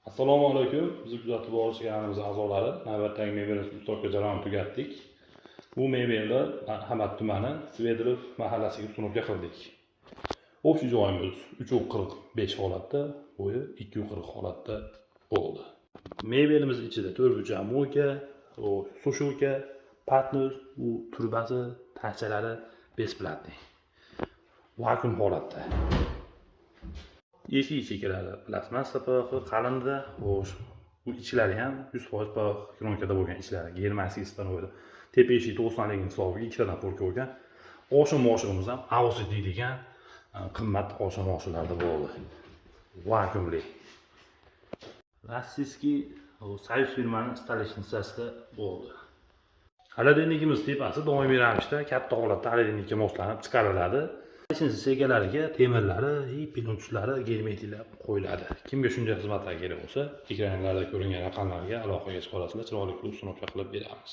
Assalomu alaykum, bizni kuzatib boruvchi kanalimiz a'zolari. Navbatdagi mebelimizni установка jarayonini tugatdik. Bu mebelni Marhamat tumani, Sverdlov mahallasiga установка qildik. Общий joyimiz 3,45 holatda, bo'yi 2,40 holatda bo'ldi. Mebelimiz ichida to'rtburchak мойка, сушилка, patnos, u turbasi, tagchalari бесплатный. Vakuum holatda. Eshik chekkalari plastmassa PVC qalindi, xo'sh, bu ichlari ham 100% PVC кромкада bo'lgan ichlari, германский становой. Tepa eshik 90lik hisobiga ikkitadan полка bo'lgan. Oshin moshig'imiz ham Ausi deydigan qimmat oshin moshinlarda bo'ldi. Vakuumli. Российский Союз firmani столешницасida bo'ldi. Холодильник imiz tepasi doimiy ravishda katta holatda холодильник ka moslanib chiqariladi. Столешница chekkalariga temirlari, и plintuslari germetiklab qo'yiladi. Kimga shunday xizmatlar kerak bo'lsa, ekranlarda ko'ringan raqamlarga aloqaga chiqa olasizlar, chiroyli qilib установка qilib beramiz.